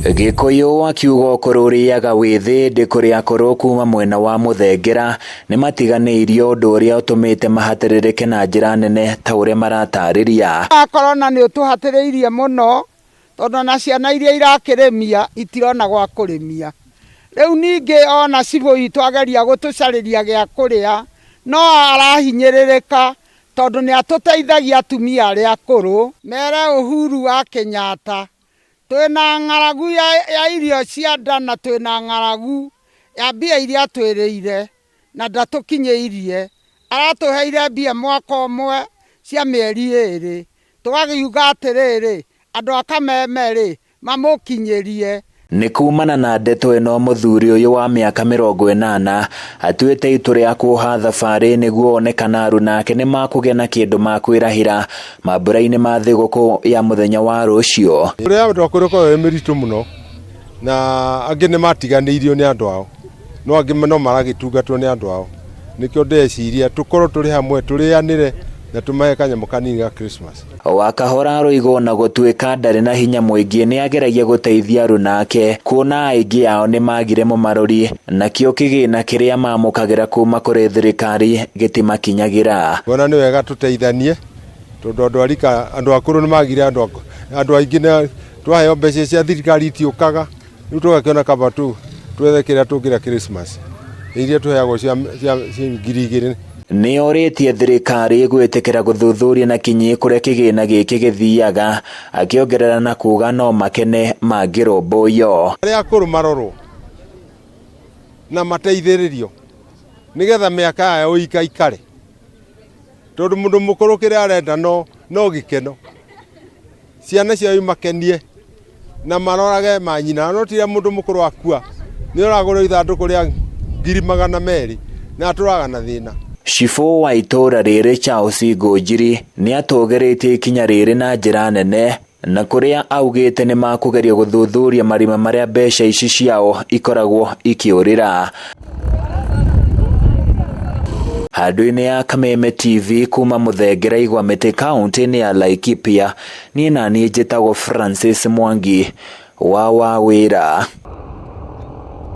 Gĩkũyũ akiuga ũkũrũ ũrĩaga wĩ thĩ ĩndĩ kũrĩ akũrũ kuma mwena wa Mũthengera nĩmatiganĩirio ũndũ ũrĩa ũtũmĩte mahatĩrĩrĩke na njĩra nene ta ũrĩa maratarĩria. Wa korona nĩ ũtũhatĩrĩirie mũno tondũ ona ciana iria irakĩrĩmia itirona gwa kũrĩmia. Rĩu ningĩ ona cibũ witũ ageria gũtũcarĩria gĩa kũrĩa no arahinyĩrĩrĩka tondũ nĩ atũteithagia atumia arĩa akũrũ. Mere Uhuru wa Kenyatta twĩna ng'aragu ya irio cia nda na twĩna ng'aragu ya mbia iria atwĩrĩire na ndatũkinyĩirie. Aratũheire mbia mwaka ũmwe cia mĩeri ĩrĩ, tũgakiuga atĩrĩrĩ, andũ a Kameme-rĩ, mamũkinyĩrie. Nĩ kumana na ndeto ĩno mũthuri ũyũ wa mĩaka 80 atuĩte itua rĩa kuoha thabarĩ nĩguo one kana aruna ake nĩ makũgĩa na kĩndũ makwĩrahĩra mambura-inĩ ma thigũkũ ya mũthenya wa rũciũ. Ũrĩa andũ akũrũ ĩkoragwo ĩ mĩritũ mũno na angĩ nĩ matiganĩirio nĩ andũ ao no angĩ no maragĩtungatwo nĩ andũ ao nĩkĩo ndeciria tũkorwo tũrĩ hamwe tũrĩanĩre na tũmahe kanyamũ kanini ga Christmas. Wakahora aroiga ona gũtuĩka ndarĩ na hinya mũingĩ nĩ ageragia gũteithia aruna ake kuona aingĩ ao nĩ magire mũmarori nakĩo kĩgĩna kĩrĩa mamũkagĩra kuma kũrĩ thirikari gĩtimakinyagĩra. Ngona nĩ wega tũteithanie tondũ andũ a rika andũ akũrũ nĩ magire andũ andũ aingĩ nĩ twaheo mbeca cia thirikari itiũkaga rĩu tũgakĩona kaba tu twethe kĩrĩa tũngĩrĩa Christmas iria tũheagwo cia 2000. Nĩ orĩtie thirikari gwĩtĩkĩra gũthuthuria na kinyi kũrĩa kĩgĩna gĩkĩ gĩthiaga akĩongerera na kuga no makene mangĩrũmbũiyo. Arĩa akũrũ marorwo na mateithĩrĩrio nĩgetha mĩaka yao ĩikaikare tondũ mũndũ mũkũrũ kĩrĩa arenda no no gĩkeno ciana ciao imakenie na marorage manyina no tiria mũndũ mũkũrũ akua nĩ ũragũrwo ithandũkũ rĩa 200,000 na atũraga na thĩna. Cibũ wa itũũra rĩrĩ Charles Ngũnjiri nĩ atũgĩrĩtie ikinya rĩrĩ na njĩra nene na kũrĩa augĩte nĩ makũgeria gũthuthuria marima marĩa mbeca ici ciao ikoragwo ikĩũrĩra. Handũ-inĩ ya Kameme TV kuma Mũthengera Igwamĩtĩ kaũntĩ-inĩ ya Laikipia, niĩ naniĩ njĩtagwo Francis Mwangi wa Wawĩra.